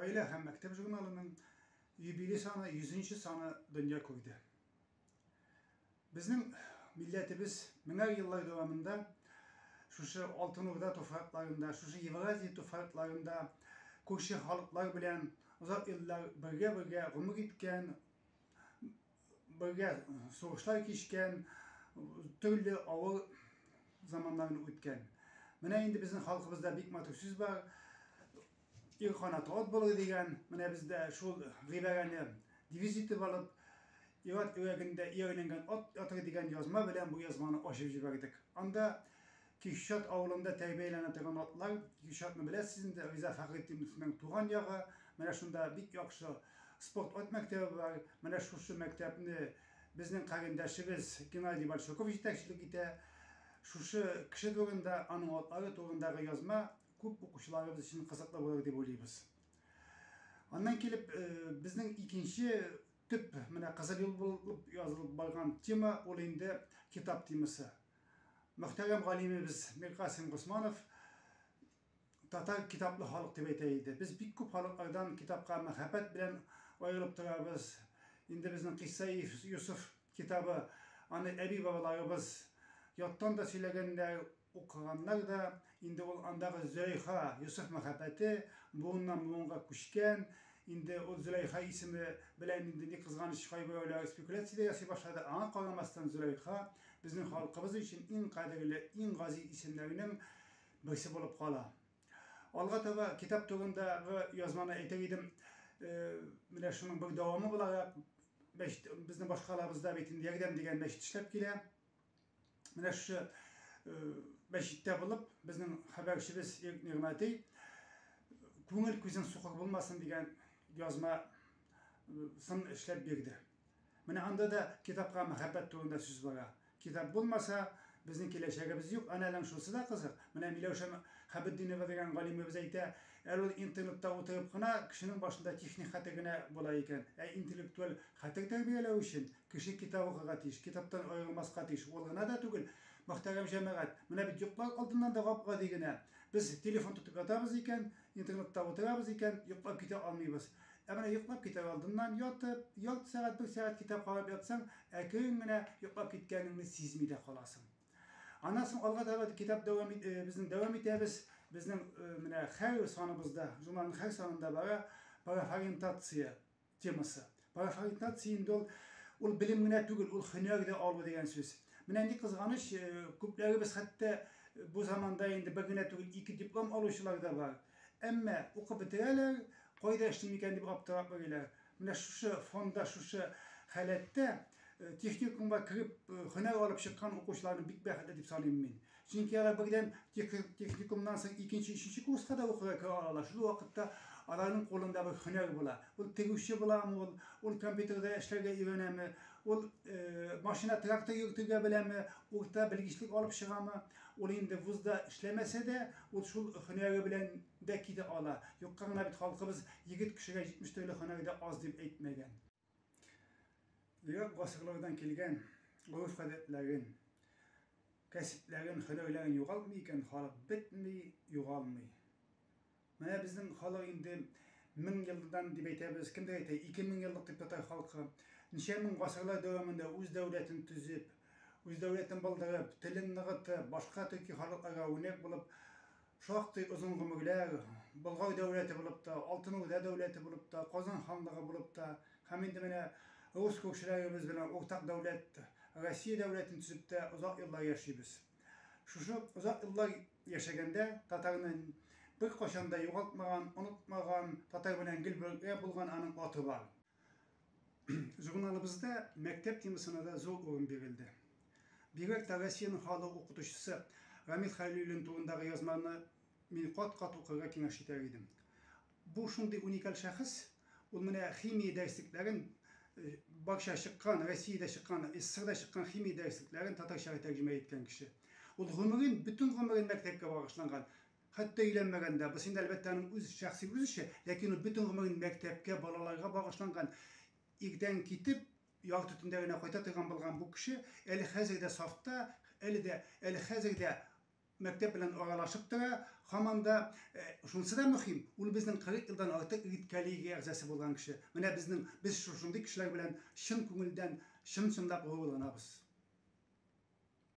Гаилә һәм мәктәп журналының юбилей саны, 100 нче саны дөнья күрде. Безнең милләтебез меңәр еллар дәвамында шушы Алтын Урда туфракларында, шушы Евразия туфракларында күрше халыклар белән озак еллар бергә-бергә гомер иткән, бергә сугышлар кичкән, төрле авыр заманнарны үткән. Менә инде безнең халкыбызда бик матур сүз бар. Ир канаты ат булыр дигән. Менә без дә шул гыйбарәне девиз итеп алып, ир-ат йөрәгендә иярләнгән ат ятыр дигән язма белән бу язманы ачып җибәрдек. Анда Кишчат авылында тәрбияләнә торган атлар, Кишчатны беләсез инде, Риза Фәхретдиновның туган ягы, менә шунда бик яхшы спорт ат мәктәбе бар, менә шушы мәктәпне безнең карендәшебез Геннадий Большаков җитәкчелек итә. Шушы кеше турында, аның атлары турындагы язма күп укучыларыбыз өчен кызыклы булыр дип уйлыйбыз. Аннан килеп, безнең икенче төп менә кызыл юл булып язылып барган тема ул инде китап темасы. Мөхтәрәм галимебез Миркасыйм Госманов татар китаплы халык дип әйтә иде. Без бик күп халыклардан китапка мәхәббәт белән аерылып торабыз. Инде безнең Кыйсса Йосыф китабы, аны әби-бабаларыбыз яттан да сөйләгәннәр, укыганнар да, инде ул андагы Зөләйха, Йосыф мәхәббәте буыннан буынга күчкән. Инде ул Зөләйха исеме белән инде ни кызганыч кайберәүләр спекуляция дә ясый башлады. Аңа карамастан Зөләйха безнең халкыбыз өчен иң кадерле, иң газиз исемнәрнең берсе булып кала. Алга таба китап турындагы язманы әйтер идем. Менә шуның бер дәвамы буларак, мәчет, безнең башкалабызда бит инде Ярдәм дигән мәчет эшләп килә. Менә шушы мәчеттә булып, безнең хәбәрчебез Ирек Нигъмәти күңел күзең сукыр булмасын дигән язма сын эшләп бирде. Менә анда да китапка мәхәббәт турында сүз бара. Китап булмаса, безнең киләчәгебез юк. Әнә әлең шунысы да кызык. Менә Миләүшә Хәбетдинова дигән галимебез әйтә, әле ул интернетта утырып кына кешенең башында техник хәтер генә була икән. Ә интеллектуаль хәтер тәрбияләү өчен кеше китап укырга тиеш, китаптан аерылмаска тиеш. Ул гына да түгел, мөхтәрәм җәмәгать, менә бит йоклар алдыннан да гап-гади генә. Без телефон тотып ятабыз икән, интернетта утырабыз икән, йоклап китә алмыйбыз. Ә менә йоклап китәр алдыннан ятып, ярты сәгать, бер сәгать китап карап ятсаң, әкрен генә йоклап киткәнеңне сизми дә каласың. Аннан соң алга таба китап дәвам ит, э, безнең дәвам итәбез. Безнең э, менә һәр саныбызда, журналның һәр санында бара профориентация темасы. Профориентация инде ул ул белем генә түгел, ул һөнәр дә алу дигән сүз. Менә ни кызганыч, э, күпләребез хәтта бу заманда инде бер генә түгел, ике диплом алучылар да бар. Әмма укып бетерәләр, кайда эшлим икән дип аптырап йөриләр. Менә шушы фонда, шушы халәттә э, техникумга кереп э, һөнәр алып чыккан укучыларны бик бәхетле дип саныйм мин. Чөнки алар бердән техникумнан соң икенче, өченче курска да укырга керә алалар. Шул вакытта аларның кулында бер һөнәр була. Ул тегүче буламы ул, ул компьютерда эшләргә өйрәнәме, ул э, машина, трактор йөртергә беләме, урта белгечлек алып чыгамы. Ул инде вузда эшләмәсә дә, ул шул һөнәре белән дә китә ала. Юкка гына бит халкыбыз егет кешегә 70 төрле һөнәр дә аз дип әйтмәгән. Ерак гасырлардан килгән гореф-гадәтләрен, кәсепләрен, һөнәрләрен югалтмый икән, халык бетми, югалмый. Менә безнең халык инде 1000 елдан дип әйтәбез, кемдер әйтә, 2000 еллык дип татар халкы. Ничә мең гасырлар дәвамында үз дәүләтен төзеп, үз дәүләтен булдырып, телен ныгытып, башка төрки халыкларга үрнәк булып, шактый озын гомерләр, Болгар дәүләте булып та, Алтын Урда дәүләте булып та, Казан ханлыгы булып та, һәм инде менә рус күршеләребез белән уртак дәүләт, Россия дәүләтен төзеп тә озак еллар яшибез. Шушы озак еллар яшәгәндә татарны беркайчан да югалтмаган, онытмаган, татар белән гел бергә булган аның аты бар. Журналыбызда мәктәп темасына да зур урын бирелде. Бигрәк тә Россиянең халык укытучысы Рамил Хәлиуллин турындагы язманы мин кат-кат укырга киңәш итәр идем. Бу шундый уникаль шәхес, ул менә химия дәреслекләрен, э, барча чыккан, Россиядә чыккан, СССРда чыккан химия дәреслекләрен татарчага тәрҗемә иткән кеше. Ул гомерен, бөтен гомерен мәктәпкә багышланган. Хәтта өйләнмәгән дә. Бу инде әлбәттә аның үз шәхси үз эше, ләкин ул бөтен гомерен мәктәпкә, балаларга багышланган. Иртән китеп, ярты төндә генә кайта торган булган бу кеше әле хәзер дә сафта, әле дә, әле хәзер дә мәктәп белән аралашып тора, һаман да шунысы да мөһим, ул безнең 40 елдан артык редколлегия әгъзасы булган кеше. Менә безнең без шушындый кешеләр белән чын күңелдән, чын-чынлап горурланабыз.